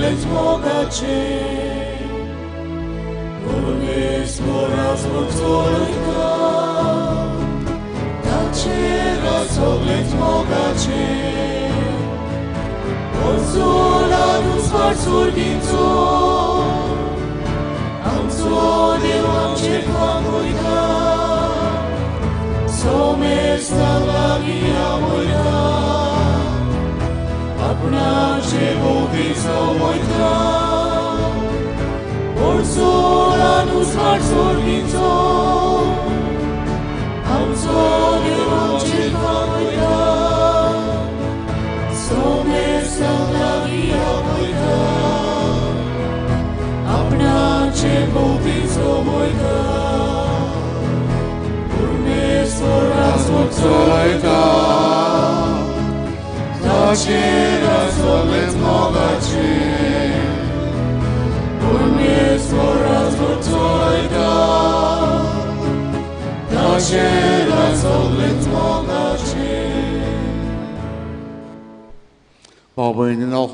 सगळेच मोगाचे परमेश्वराच मोग चलयता ताचेर सगळेच मोगाचे चोला उजवाड सोर्गींचो आमचो देव आमचेर पावयता सोमेस्तां लागीं आवयता आपणाचे भोवती जमयता चोला उजवाड सोर्गींचो आमचो देव आमचेर पावयता सोमेस्तां लागीं आवयता आपणाचे भोवती जमयता परमेश्वराच मोग चलयता ताचेर सगळेच मोगाचे परमेश्वराच मोग चलयता ताचेर सगळेच मोगाचे. भाव भयणीनो,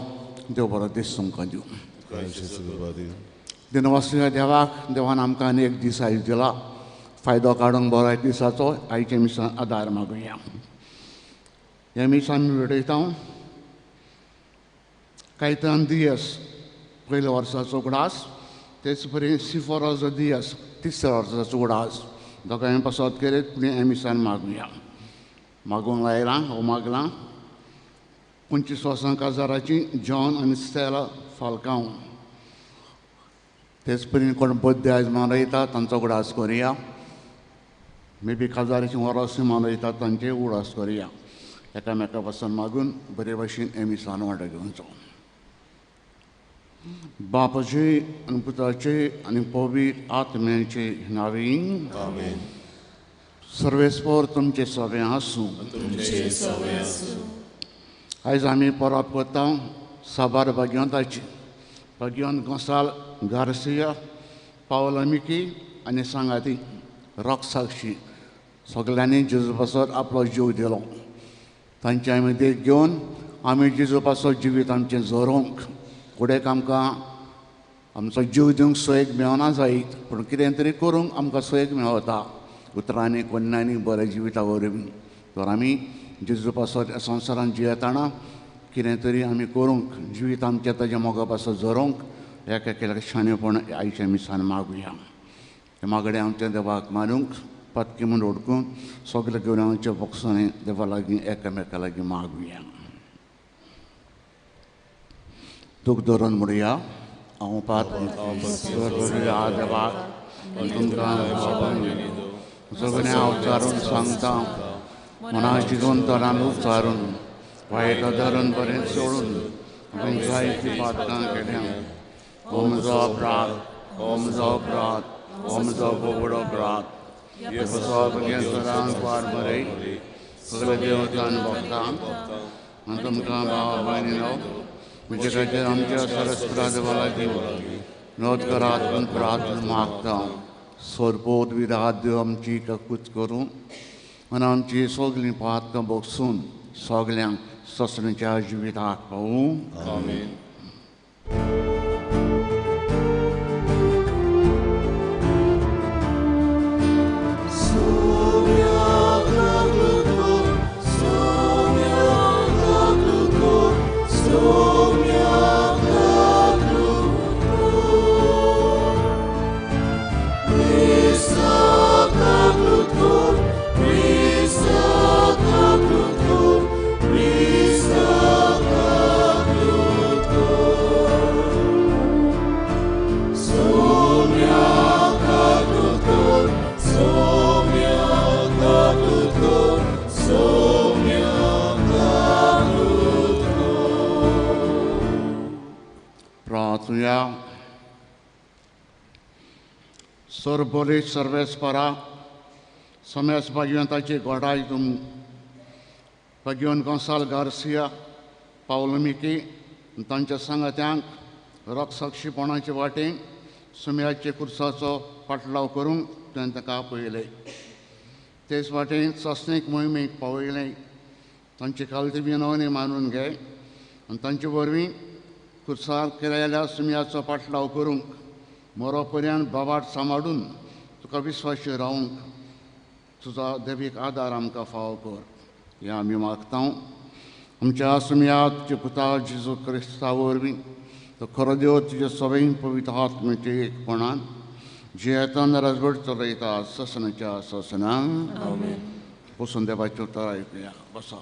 देव बरो दीस तुमकां दिवं. दिनवासुया देवाक, देवान आमकां आनी एक दीस आयज दिला, फायदो काडूंक बरो एक दिसाचो आयच्या मिसान आदार मागुया. ह्या मिसान आमी भेटयता कायतान दियस पयल्या वर्साचो उगडास, तेच परी सिफोरोजो दियस तिसऱ्या वर्साचो उगडास, दोगांय पासत केलें पूण ह्या मिसान मागुया. मागूंक लायलां हो मागलां 25 वर्सां काजाराची जॉन आनी स्टेला फाल्कांव, तेच परी कोण बड्डे आयज मनयता तांचो उगडास करुया, मे बी काजाराची वरस मनयता तांचे उगडास करुया. एकामेका पासून मागून बरे भाशेन हे मिसान वांटो घेवचो. बापाचे आनी पुताचे आनी पवित्र आत्म्याचे नांवी आमेन. सर्वेस्पर तुमचे सगळें आसूं. आयज आमी परब करता साबार भाग्यवंताची, भाग्यवंत गोंसाल गार्सिया, पावला मिकी आनी सांगाती रक्तसाक्षी सगल्यांनी जेजू पासत आपलो जीव दिलो. तांची आमी देख घेवन आमी जेजू पासत जिवीत आमचें झरोवंक, फुडें आमकां आमचो जीव दिवंक सोयेक मेळना जायत, पूण कितें तरी करूंक आमकां सोयेक मेळता उतरांनी कोन्नांनी बरें जिविता वरवीं. तर आमी जेजू पासत ह्या संवसारांत जियेतना कितें तरी आमी करूंक जिवीत आमचें ताज्या मोगा पासत झरोवंक एकामेकाक शाणेपण आयच्या मिसान मागुया. हे मागणें आमच्या देवाक मानूंक पातकी म्हूण ओडकून सगल्या गुन्यांवाच्या बोक्सांनी देवा लागीं एकामेका लागीं मागुया. दूख धरून म्हणुया, हांव देवाक तुमकां सगळें उच्चारून सांगता, मना जिगून तरान उच्चारून वायट धरून बरें सोडून जायतीं पातकां केल्या. हो म्हजो अपराध, हो म्हजो अपराध, हो म्हजो बोगडो अपराध. सदां बरे सगळे देवतान भक्तांक आनी तुमकां भाव भयणीनो म्हजे खातीर आमच्या सरस्परा देवा लागीं नोद करात म्हूण प्रार्थना मागता. सोरपोत विरात देव आमची ककूच करूं आनी आमची सगळीं पातकां बगसून सगल्यांक ससणेच्या जिविताक पावूं. आमेन. सरबोली सर्वेस्परा समेस भाग्यवंताची घोडाय तुम भाग्यवंत गोंसाल गार्सिया, पावलो मिकी तांच्या सांगात्यांक रक्तसाक्षीपणाचे वाटेन सुम्याचे कुर्साचो पाटलाव करूंक तुवें ताका आपयलें. तेच वाटेन चांचणेक मोहिमेक पावयलें. तांची खालती विनवणी मानून घे आनी तांचे वरवीं खुर्सार केलेल्या सुमयाचो पाटलाव करूंक मोरो पर्यंत बाबाट सांबाळून तुका विस्वाशी रावंक तुजो देवीक आदार आमकां फावो कर हें आमी मागता. आमच्या सुमया तुज्या पुता जेजू क्रिस्ता वरवीं तो खरो देव तुज्या सगळीं पवित्र आत्म्याचे एकपणान जियेतान राजवट चलयता ससनाच्या ससना. बसून देवाचें उतर आयकुया. बसा.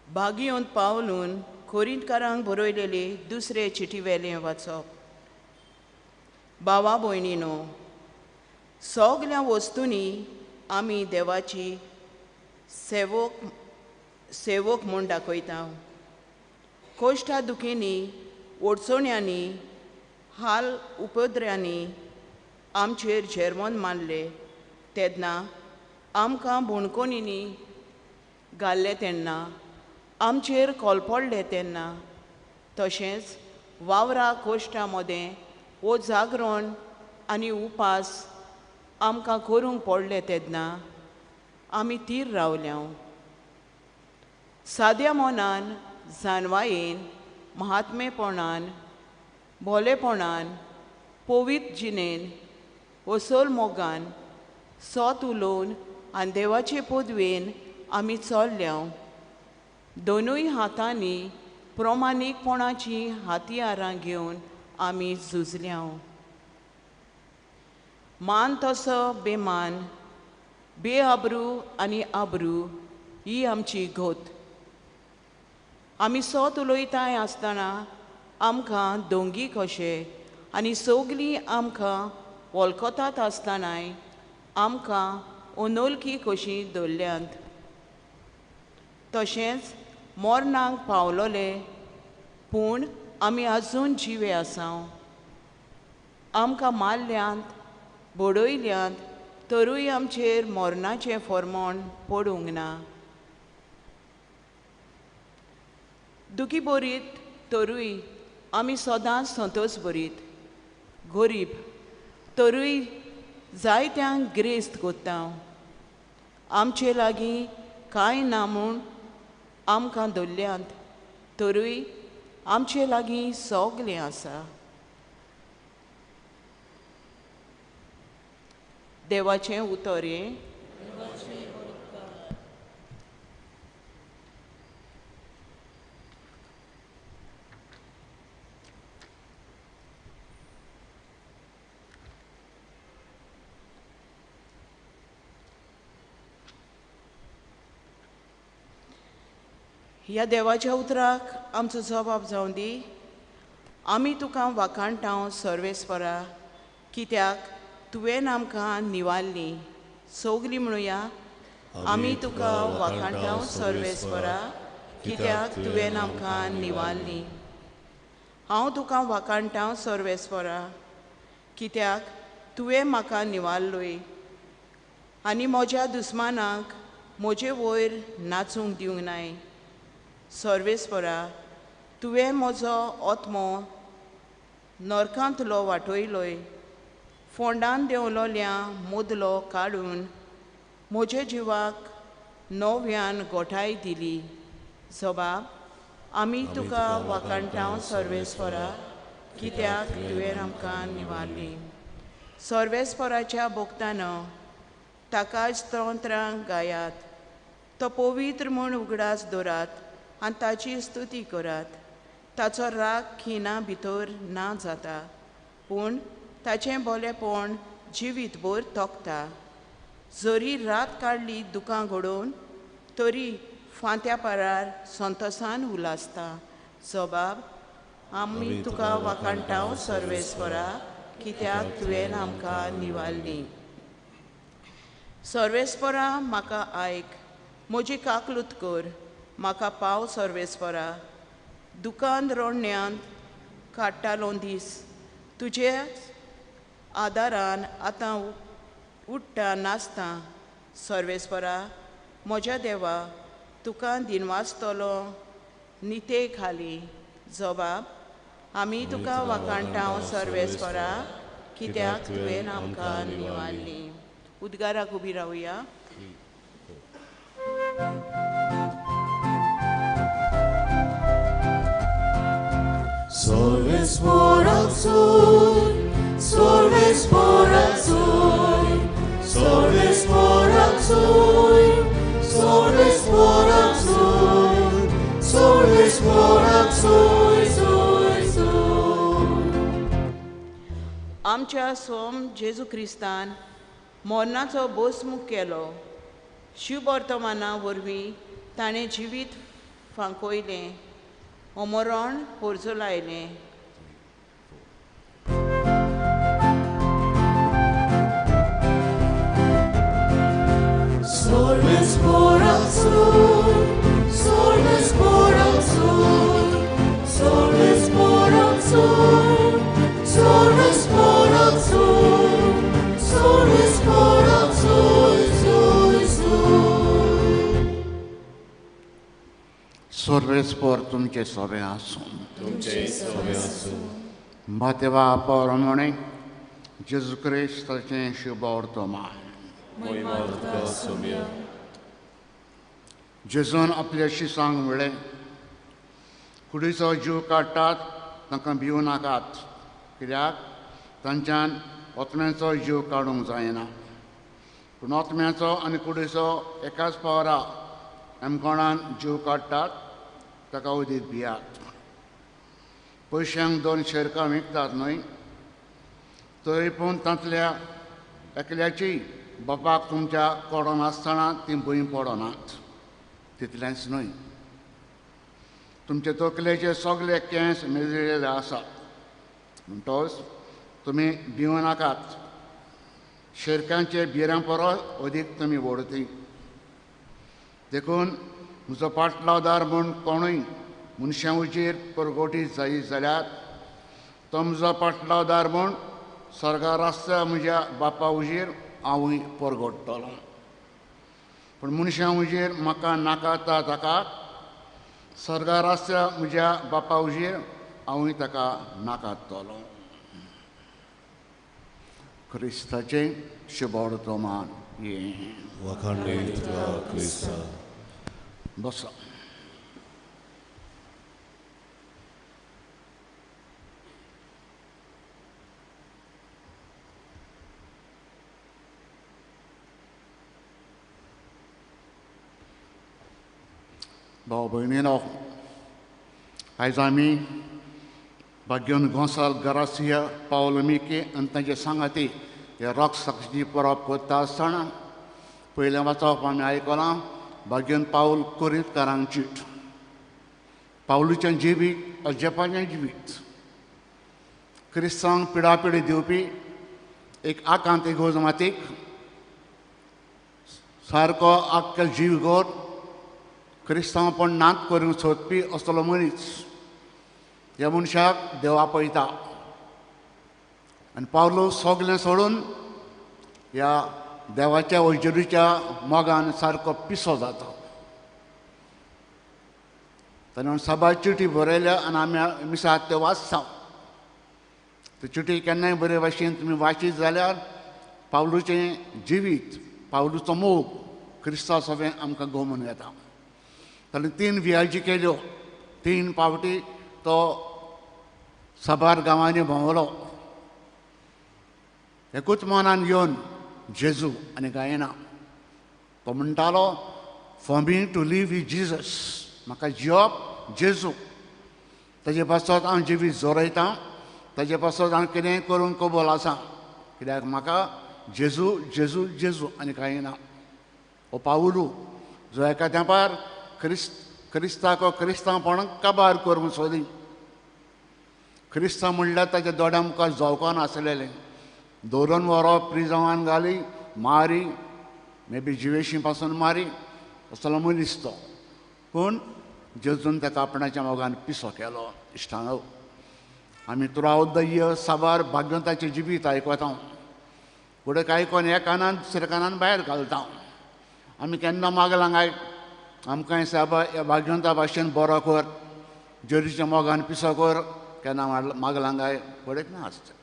भागियोन पावलून कोरिंतकारांक बरयलेले दुसरे चिटी वेलें वाचप. भावा भयणीनो, सगल्या वस्तूंनी आमी देवाची सेवक म्हूण दाखयता. कोश्टा दुखींनी, अडचण्यांनी, हाल उपद्र्यांनी आमचेर झेरमोन मारले तेन्ना, आमकां बोणकोणींनी घाल्ले तेन्ना, आमचेर कोलपडले तेन्ना, तशेंच वावरा कोश्टा मदें वो जागरण आनी उपास आमकां करूंक पडले तेन्ना आमी तीर रावल्या. साद्या मनान, जानवायेन, महात्मेपणान, भोलेपणान, पवित्र जिणेन, असोल मोगान, सोत उलोवन आनी देवाचे पदवेन आमी चल्ल्या. दोनूय हातांनी प्रमाणीकपणाचीं हातयारां घेवन आमी झुजल्या. मान तसो बेमान, बेआब्रू आनी आब्रू ही आमची गोत. आमी सोत उलयताय आसतना आमकां दोंगी कशे आनी सगलीं आमकां वळखतात आसतनाय आमकां अनोळखी कशीं दवरल्यांत. तशेंच मरणाक पावलोले पूण आमी आजून जिवे आसा. आमकां मारल्यांत, बडयल्यांत तरूय आमचेर मरणाचें फॉर्मोण पडूंक ना. दुखी बरीत तरूय आमी सदांच संतोश बरीत. गरीब तरूय जायत्यांक ग्रेस्त कोत्ता. आमचे लागीं कांय ना म्हूण आमकां दवरल्यांत तरूय आमचे लागीं सगलें आसा. देवाचें उतर हें. ह्या देवाच्या उतराक आमचो जबाब जावं दी. आमी तुका वाखाणटांव सर्वेस्परा, कित्याक तुवें आमकां निवारली. सगलीं म्हणुया, आमी तुका वाखाणटांव सर्वेस्परा, कित्याक तुवें आमकां निवारली. हांव तुका वाखाणटांव सर्वेस्परा, कित्याक तुवें म्हाका निवारलोय आनी म्हज्या दुस्मानाक म्हजे वयर नाचूंक दिवंक नाय. सर्वेस्परा, तुवें म्हजो आत्मो नरकांतलो वाटयलोय, फोंडान देंवलोल्या मुदलो काडून म्हज्या जिवाक नव्यान गोठाय दिली. जबाब, आमी तुका वाखाणटांव सर्वेस्परा, कित्याक तुवें आमकां निवारली. सर्वेस्पराच्या भोगताना ताका स्तोत्रां गायात, तो पवित्र म्हूण उगडास दवरात आनी ताची स्तुती करात. ताचो राग खिणा भितर ना जाता, पूण ताचें बोलेपण जिवीतभर तोखता. जरी रात काडली दुकां घडोवन, तरी फांत्या पारार संतोसान उलासता. जबाब, आमी तुका वाखाणटांव सर्वेस्परा, कित्याक तुवें आमकां निवारली. सर्वेस्परा, म्हाका आयक, म्हजी काकलूत कर, म्हाका पाव सर्वेस्परा. दुकान रोडण्यांत काडटालो दीस, तुजे आदारान आतां उठ्ठा नाचता. सर्वेस्परा, म्हज्या देवा, तुका दिनवासतलो निते खाली. जबाब, आमी तुका वाखाणटांव सर्वेस्परा, कित्याक तुवें आमकां निवारली. उद्गाराक उबी रावया. सर्वेस्पराक सूय, सर्वेस्पराक सूय, सर्वेस्पराक सूय, सर्वेस्पराक सूय, सर्वेस्पराक सूय, सूय, सूय. आमच्या सोम जेजू क्रिस्तान मरणाचो बोसमूख केलो. शिववर्तमाना वरवीं ताणें जिवीत फांकयलें, अमरण पोरजोलायलें. सर्वेस्पराक सूय, सर्वेस्पराक सूय, सर्वेस्पराक सूय, सर्वेस्पराक सूय, सर्वेस्पराक सूय, सूय, सूय. सर्वेस्पर तुमचे सोबे आसूं. तुमचे सोबे आसूं. मातेवा परमणे जेजू क्रिस्ताचें शुभवर्तमान. महिमा तुका सोम्या. जेजून आपल्या शिसांक म्हळें, कुडीचो जीव काडटात तांकां भिवू नाकात, कित्याक तांच्यान ओतम्याचो जीव काडूंक जायना. पूण ओतम्याचो आनी कुडीचो एकाच पावरा एमकोणान जीव काडटात ताका उदीक भियात. पयशांक 2 शेरकां विकतात न्हय, तरी पूण तांतल्या एकल्याची बापाक तुमच्या कोडोन आसतना ती भंय पडनात. तितलेंच न्हय, तुमचे तकलेचे सगळे केंस मेजलेले आसात. म्हणटच तुमी भिवं नाकात, शेरकांचे भिरां परस अदीक तुमी व्हडती. देखून म्हजो पाटलावदार म्हूण कोणूय मनशां उजेर परगोटी जायी जाल्यार तो म्हजो पाटलावदार म्हूण स्वर्गार आसता म्हज्या बापा उजेर हांवूय परगोडटलो. पूण मनशां उजेर म्हाका नाका ताका स्वर्गार आसता म्हज्या बापा उजेर हांवूय ताका नाकातलो. क्रिस्ताचें शुभवर्तमान हें. वाखाणणी तुका क्रिस्ता. बसा. भाव भयणीनो, आयज आमी भाग्योन गोंसाल गरासिया पावल मिके आनी तांचे सांगाती हे रोक साक्षी परब करता आसतना पयलें वाचप आमी आयकलां भाग्योन पावल कोरिंतकारांक चीट. पावलूचें जिवीत अजपाचें जिवीत, क्रिस्तांक पिडापिडी दिवपी एक आकांत इगोज मातीक सारको आख्खो जीव गोर क्रिस्तांवपण नात करूंक सोदपी असलो मनीस. ह्या मनशाक देव आपयता आनी पावलो सगलें सोडून ह्या देवाच्या वैजरीच्या मोगान सारको पिसो जाता. ताणें साबार चिटी बरयल्या आनी आमी मिसाक त्यो वाचता. त्यो चिटी केन्नाय बरे भाशेन तुमी वाचीत जाल्यार पावलूचें जिवीत, पावलूचो मोग क्रिस्तांव सगळें आमकां गोमून येता. ताणें 3 वियाजी केल्यो, 3 पावटी तो साबार गांवांनी भोंवलो. एकूच मनान येवन जेजू आनी गायना. तो म्हणटालो, for me to live is Jesus. म्हाका जिवप जेजू, ताजे पासत हांव जिवीत जोरयतां, ताजे पासत हांव कितेंय करूंक कबूल आसा, कित्याक म्हाका जेजू जेजू जेजू आनी कांय ना. हो पावलू जो एका तेंपार क्रिस्ताक क्रिस्तांवपण काबार करूंक सोदी. क्रिस्तांव म्हणल्यार ताच्या दोळ्या मुखार जवकोन आसलेलें, दवरून व्हरप, प्रिजवान घाली, मारी, मे बी जिवेशी पासून मारी, असलो मनीस तो. पूण जेजून ताका आपणाच्या मोगान पिसो केलो. इश्टांनो, आमी थ्रू the year साबार भाग्यवंताचें जिवीत आयकता. फुडें आयकोन ह्या कानान दुसऱ्या कानान भायर घालता. आमी केन्ना मागलां काय आमकां साबा ह्या भाग्यवंता भाशेन बरो कर, जेजूच्या मोगान पिसो कर, केन्ना मागलां काय पडत ना आसता.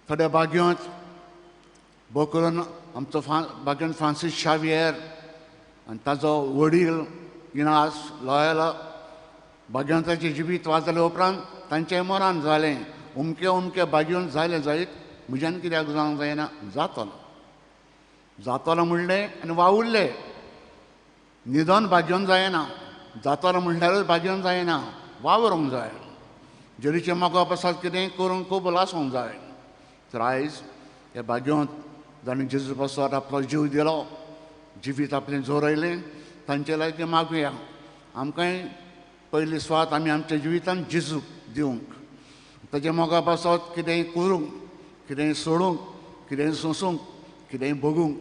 थोड्या भाग्यांत भोव करून आमचो भाग्यवंत फ्रांसीस शावियर आनी ताजो वडील इनास लॉयला भाग्यवंताचें जिवीत वाचले उपरांत तांचें मरण जालें. उमके उमके भाग्यवंत जालें जायत म्हज्यान कित्याक जावंक जायना, जातलो जातलो म्हणलें आनी वावुरलें. निदान भाग्यवंत जायना, जातलो म्हणल्यारूच भाग्यवंत जायना, वावरूंक जाय. जेरीचें मोगा पासत कितें करूंक खूब लासूंक जाय. तर आयज हे भाग्यवंत जाणीं जेजू पासत आपलो जीव दिलो, जिवीत आपलें जोरयलें, तांचे लागीं मागुया आमकांय पयली स्वात आमी आमच्या जिवितान जेजूक दिवंक, ताच्या मोगा पासत कितेंय करूंक, कितेंय सोडूंक, कितेंय सोंसूंक, कितेंय भोगूंक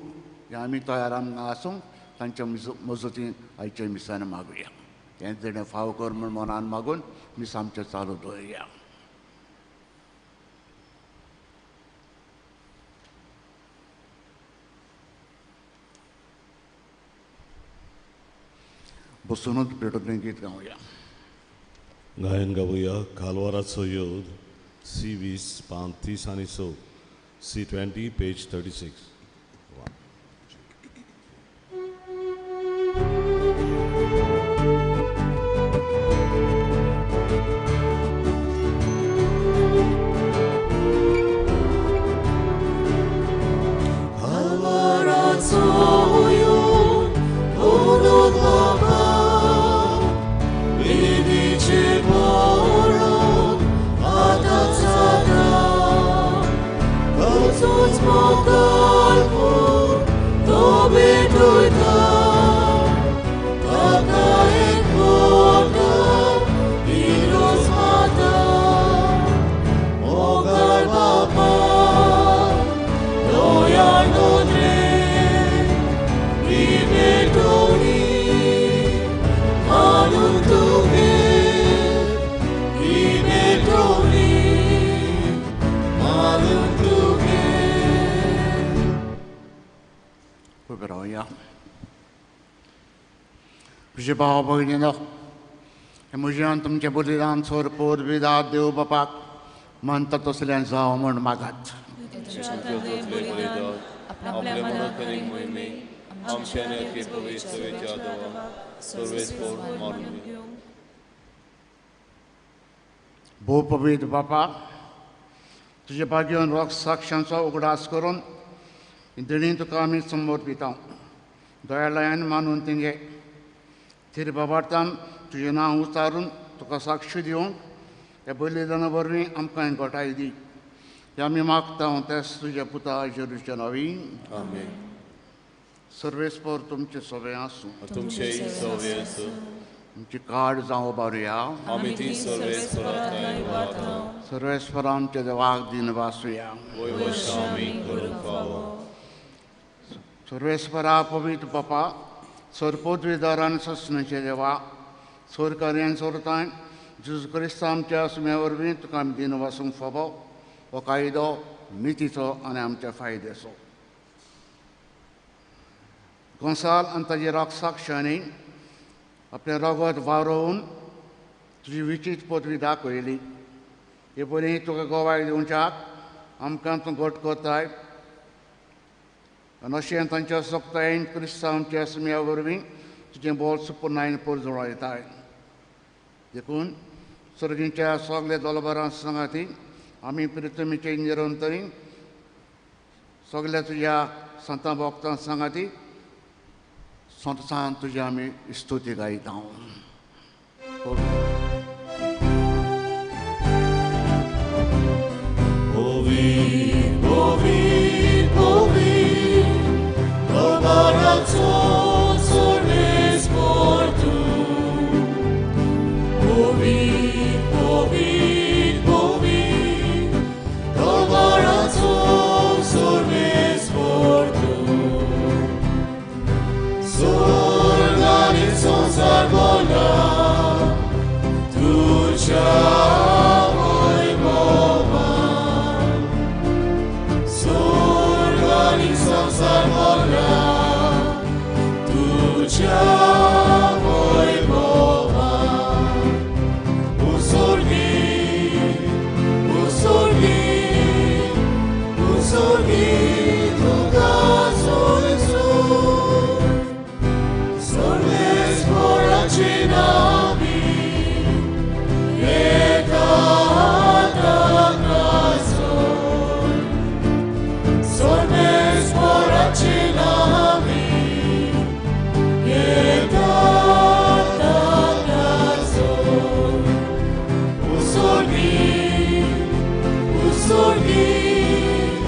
हें आमी तयार आमकां आसूंक तांच्या मजतीन आयच्या मिसान मागुया. हें जेणें फाव कर म्हूण मनान मागून मीस आमचें चालू दवरया. बसुनूच पेटोवपी गीत गावया. गायन गावया कालवाराचो योद सी 20 पान 30 आनी 6, सी 20 पेज 36. तुजे भाव भयणीनो, म्हज्यान तुमचें बलिदान सोरपूर विदा देव बापाक मानता तसल्यान जावं म्हूण मागात. भोव पवित्र बापा, तुजे भाग्यान रोग साक्षांचो उगडास करून देणी तुका आमी समर्पिता. दयालयान मानून तिंगे थीर बाबार्थान तुजें नांव उचारून तुका साक्ष दिवंक ह्या बलिदाना वरवीं आमकां गोठाय दी. हें आमी मागता तेच तुज्या पुता जेरूच्या नांवी. आमेन. सर्वेस्पर तुमचें सगळें आसूं, तुमचें सगळें आसूं. तुमची काड जावं बारुया. आमी ती सर्वेस्पराक वाता. सर्वेस्पर आमच्या देवाक दिन वासुया. सर्वेस्परा पवित्र बापा, सरपोतविदारान ससनाचे देवा, सरकार्यान सोरताय जेजू क्रिस्तांव आमच्या सुम्या वरवीं तुका आमी दिन वासूंक फावो हो कायदो नितीचो आनी आमच्या फायद्याचो. गोंसाल आनी ताजी राक्षसाक्षांनी आपलें रगत वारोवन तुजी विचीत पदवी दाखयली. हे पयलीं तुका गोवाय दिवच्याक आमकां तूं घट करताय आनी अशें तांच्या सक्तायेन क्रिस्तांवच्या सुम्या वरवीं तुजें बोल्स पुर्णायन परजळयताय. देखून सर्गीच्या सगल्या दोलबरां सांगाती आमी प्रितमीचे निरंतरी सगल्या तुज्या संतां भक्तां सांगाती संतान तुज्या आमी स्तुती गायता. sorgi,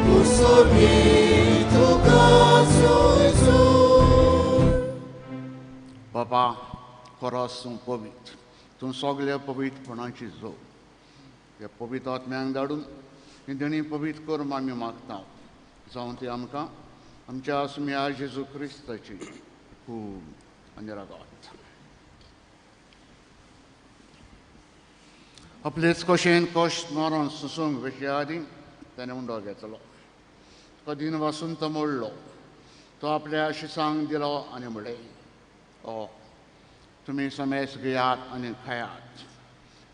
tu sorgi तुका जोय. बाबा खरोच तूं पवित्र, तूं सगल्या पवित्रपणाची जोड. ह्या पवित्र आत्म्यांक धाडून ही देणी पवित्र कर आमी मागता, जावं ती आमकां आमच्या आसम्या जेजू क्रिस्ताची कूड आनी रगत. आपलेच कशेन कश्ट मरण सुसूंक वेचे आदीं ताणें उंडो घेतलो, तुका दिन वासून तो मोडलो, तो आपल्या शिसांक दिलो आनी म्हणलें, ओ तुमी समेस घेयात आनी खायात,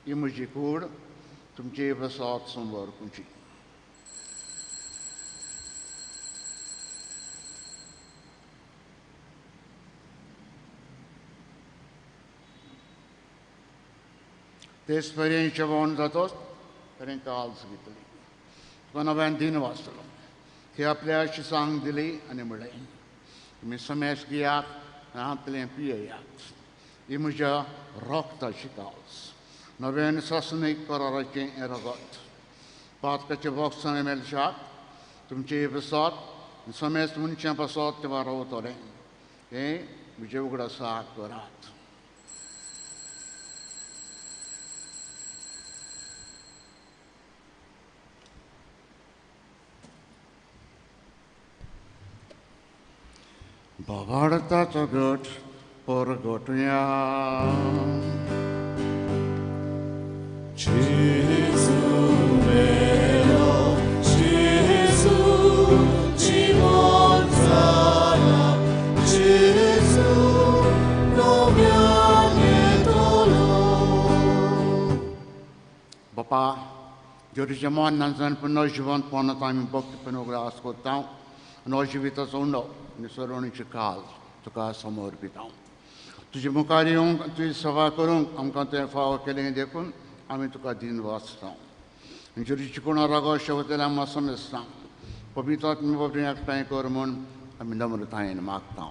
ही म्हजी कूड तुमची बसत समोर कुंची. तेच पर्यंत जेवण जातोच पर्यंत काल्स घेतली, तुका नव्यान दिन वाचलो, ती आपल्या शिसांक दिली आनी म्हणलें, तुमी समेस घेयात आनी हांतलें पियेयात, ही म्हज्या रक्ताची काल्स, नव्यान सासणीक कराराचें हें रगत, पातकाचें बोक्सां मेळशात, तुमचे बसत समेस मनशां पासत तें रावतलें, हें म्हजें उगडासाक करात. बाबाडताचो गट परगटुया. Gesù melo, Gesù जिवन जाला, Gesù नव्यान येतलो. बापा, जेरूच्या मन नान पुनः जिवंतपणांत आमी भक्तीपण उगडास करता आनी जिविताचो उंडो आनी सरवणीची काल तुका समर्पिता. तुजे मुखार येवंक तुजी सेवा करूंक आमकां तुवें फावो केलें देखून आमी तुका दिन वाचता. आनी जेरूची कोणा रागो शेवतल्या आमकां समजता, पवित्र आत्मे वरवीं एकठांय कर म्हूण आमी नम्रतायेन मागता.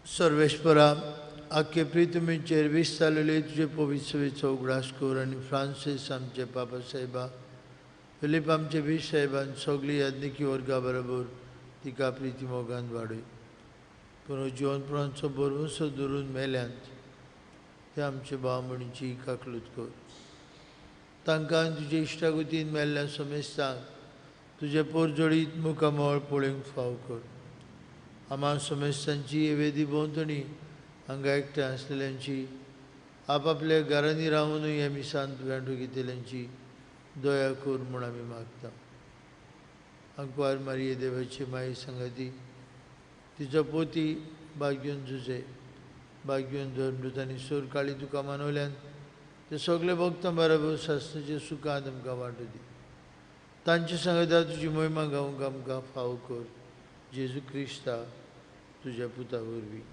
सर्वेश्वरा, आख्खे प्रितमीचेर वीस जालेले तुजे पवित्र उगडास कर आनी फ्रांसीस आमचे पापा साहेबा, फिलीप आमचे वीस साहेबान सगळी याज्ञिकी वर्गा बरोबर तिका प्रिती मोगान वाडय. पूण जिवनपणाचो भरवंसो धरून मेल्यांत ते आमचे भाव म्हणीची काकलूत कर. तांकां तुजे इश्टागतीन मेल्ल्या समेस्तांक तुजे पोरजोडीत मुखामळ पळोवंक फाव कर. आमा समेस्तांची वेदी भोंवतणी हांगा एकठांय आसलेल्यांची, आपापल्या घरांनी रावनूय ह्या मिसांत वेंटो घेतल्यांची दया कर म्हूण आमी मागता. आंकवार मारिये देवाची माई संगती, तिचो पोती बाग्योन जुजे, बाग्योन धर्मदूत आनी सोर काळी तुका मानवल्यान ते सगळे भक्तां बरोबर शास्त्राचे सुखान आमकां वांटू दी. तांचे सांगता तुजी मोहिमा गावंक आमकां फावो कर, जेजू क्रिस्ता तुज्या पुता वरवीं.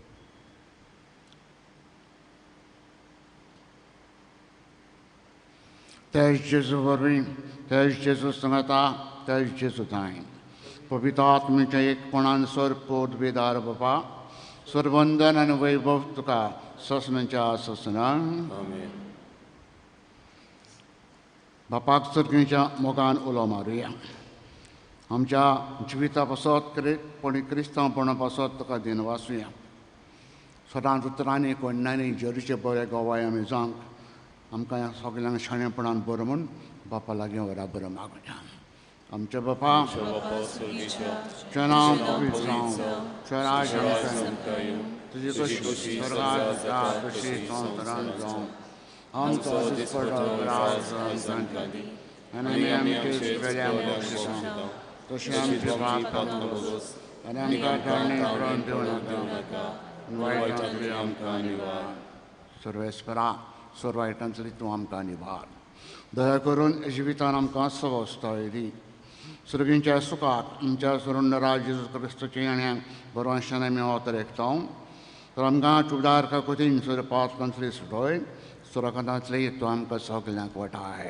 तेज जेजू वरवीं, तेज जेजू सांगता, तेज जेजू तांय पवित्र आत्म्याच्या एकपणान सर पोदवेदार बापा, सरवंदन आनी वैभव तुका ससनाच्या ससनान. बापाक चरकेच्या मोगान उलो मारुया. आमच्या जिविता पासत कोणी क्रिस्तांवपणा पासत तुका दिन वाचुया. सदांच उतरांनी कोण्णांनी जेरूचे बरे गोवाय आमी जावंक आमकां सगल्यांक शाणेपणान बरो म्हूण बापा लागीं वरा बरो मागुया. आमच्या बापा, तुजें नांव पवित्र जावं, तुजें राज्य आमकां येवं, तुजी कशी स्वर्गांत जाता तशी संवसारांत जावं. आमचो दिसपट्टो ग्रास आमकां दी आनी आमी आमचे वेल्यान बक्षिसां तशें आमचे पापां भोगोस आनी आमकां कारणे करून दिवं नाका, वायटांतली आमकां निवार. सर्वेस्परा, सर्व वायटांतली तूं आमकां निवार. दया करून जिवितान आमकां सवस्ताय दी. सर्गींच्या सुखाक आमच्या सुरुंडरा जेजू क्रिस्तूच्या येण्याक बरोवंशान आमी अवतरेकता. तर आमकां चुबदार काकुतीन सर पातकांतली सुटोय, सुरकांतली तूं आमकां सगल्यांक वाटाय.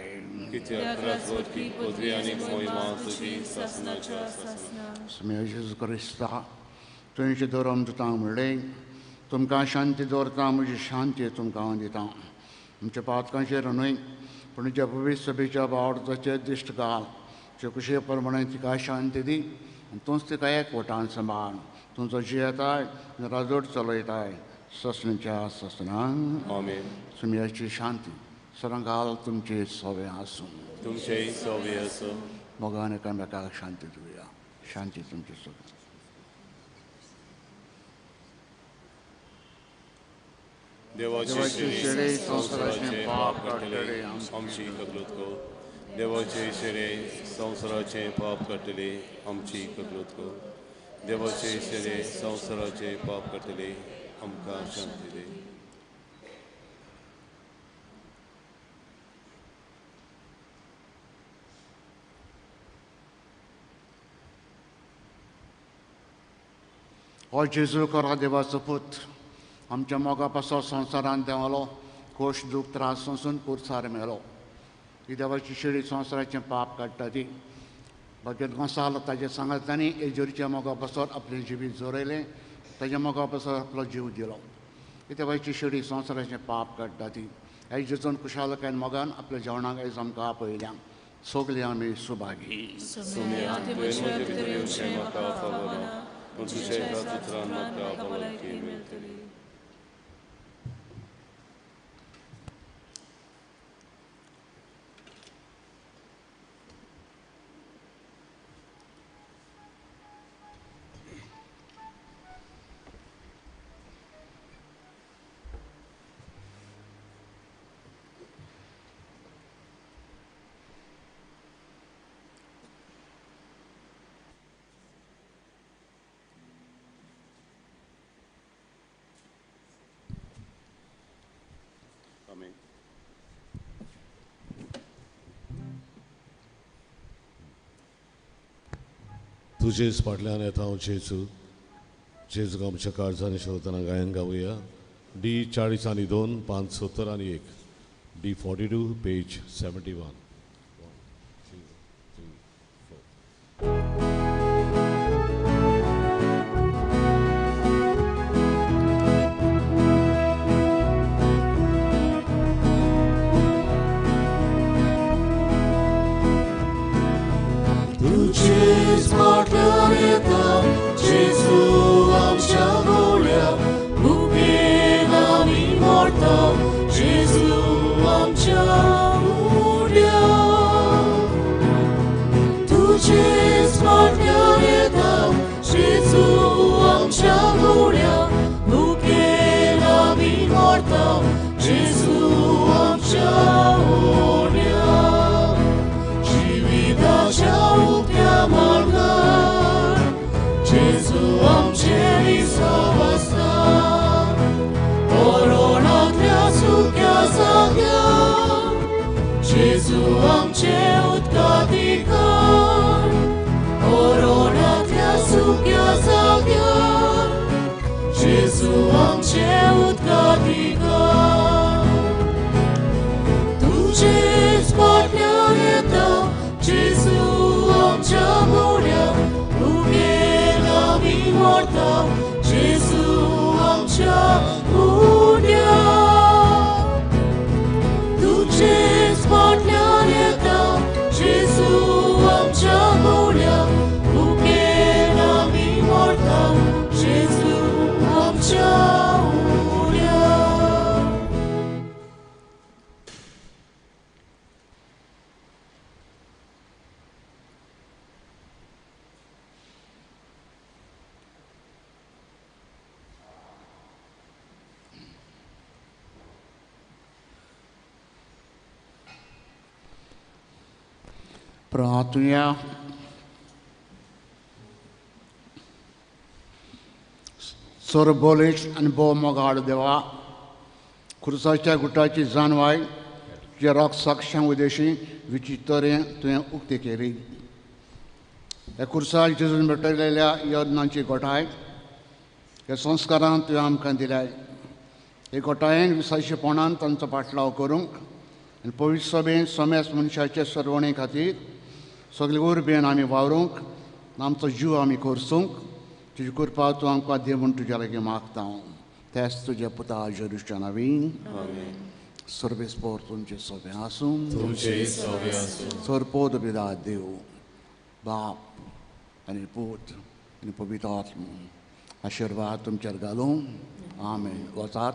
जेजू क्रिस्ता, तुवें धर्म दुतांक म्हणलें, तुमकां शांती दवरता, म्हजी शांती तुमकां हांव दिता. आमच्या पातकांचेर न्हय पूण तुज्या पवित्र सभेच्या भावार्थाचेर दिश्ट घाल. तुजे कुशे प्रमाणे तिका शांती दी आनी तूंच तिका एकवटान सांबाळ. तुमचो जियेताय राजवट चलयताय ससणीच्या ससनांक. आमेन. सुमयाची शांती सरंगाल तुमचे सवे आसूं. तुमचेय सवे आसूं. मोगान एकामेकाक शांती दिवया. शांती तुमचे सगळें. देवाचे शेरे संवसाराचें पाप काडटले आमची कबलूत कर. देवाचे शेरे संवसाराचें पाप काडटले आमची कबलूत कर. देवाचे शेरे संवसाराचें पाप काडटले आमकां शांती दी. हो जेजू खरो देवाचो पूत, आमच्या मोगा पासो संवसारान देंवलो, खोश दूख त्रास सोंसून पुरसार मेलो. ही देवाची शेळी संवसाराचें पाप काडटा ती. भगत गोंसाल ताजे सांगातांनी एजोरीच्या मोगा पासत आपलें जिवीत जोरयलें, ताज्या मोगा पासत आपलो जीव दिलो. ही देवाची शेळी संवसाराचें पाप काडटा ती. आयज जेजून खुशालकायेन मोगान आपल्या जेवणाक आयज आमकां आपयल्या. सगळीं आमी सुभागी. तुजेच फाटल्यान येता हांव जेजू. जेजूक आमच्या काळजांनी शोधतना गायन गावया. डी 40 आनी 2, 5 70 आनी 1. D 42 page 71. 1 2 3 4. Gesù आमच्या गोळ्या भुकेन आमी मरता. जेजू आमच्या उड्या तुजेच फाटल्यान येता. जेजू आमच्या गोळ्या भुकेन आमी मरता. जेजू आमच्या उड्या जिविताच्या उक्त्या मार्गार जेजू आमचे विसव आसता. कोरोनांतल्या सुक्या जाग्यार जेजू आमचे उदकाधिकार. कोरोनांतल्या सुक्या जाग्यार जेजू आमचे उदकाधिकार. तुजेच फाटल्यान येता जेजू आमच्या मोड्या भुकेन आमी मरता. जेजू आमच्या उड्या तुजेच फाटल्यान येता. जेजू आमच्या मोड्या भुकेन आमी मरता. जेजू आमच्या उड्या. प्रार्थुया. सरबोलेश आनी भोव मोगाळ देवा, खुर्साच्या गुटाची जाणवाय तुज्या रोग साक्षां उदेशी विचित्र तुवें उक्ती केली. ह्या खुर्साक जेजून भेटयलेल्या यज्ञांची गोठाय ह्या संस्कारान तुवें आमकां दिल्याय. हे गोठायेन विसाशीपणान तांचो पाटलाव करूंक आनी पवित्र सभेन समेस्त मनशाचे सरवणे खातीर सगळे उर्बेन आमी वावरूंक, आमचो जीव आमी खर्चूंक तुजी कृपा तूं आमकां दी म्हूण तुज्या लागीं मागता हांव. तेच तुज्या पुता जेजूच्या नांवान. सर्वेस्पोर तुमचे सोबें आसूं. तुमचे सोबें आसूं. सरपोद पिता देव बाप आनी पूत आनी पवित्र आत्मो आशिर्वाद तुमचेर घालूं. आमेन. वचात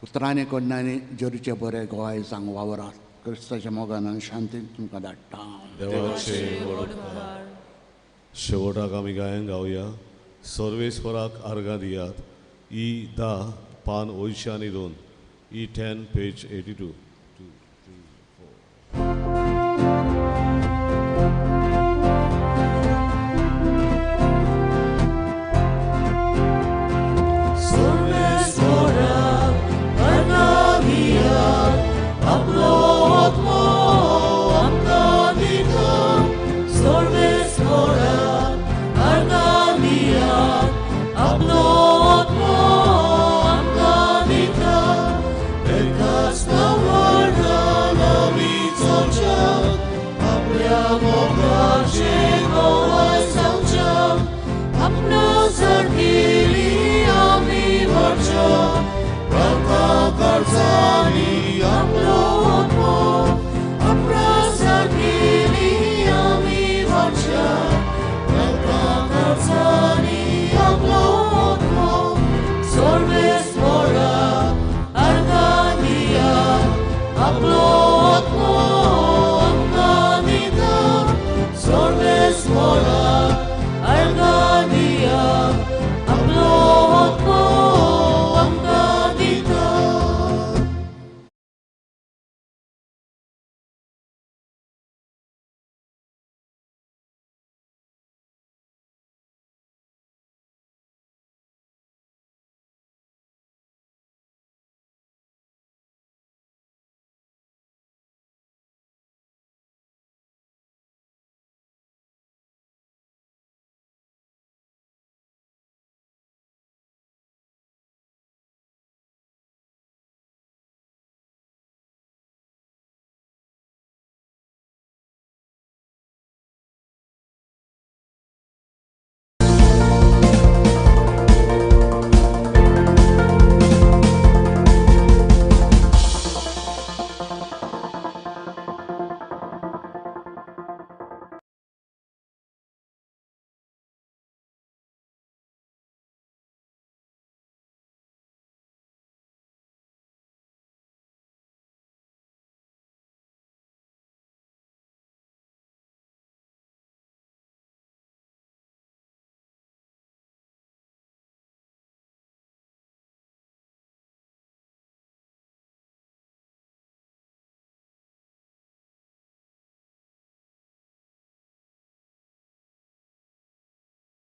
उतरांनी कडणांनी जेरूचे बरे गोवाय सांग वावरात. क्रिस्ताच्या मोगान आनी शांतीन तुमकां धाडटा. देवाचे व्हड उपकार. शेवटाक आमी गायन गावया. सर्वेस्पराक आर्गां दियात. ई 10 पान 82, E 10 page 82. 2, 3, 4. Prata karzani.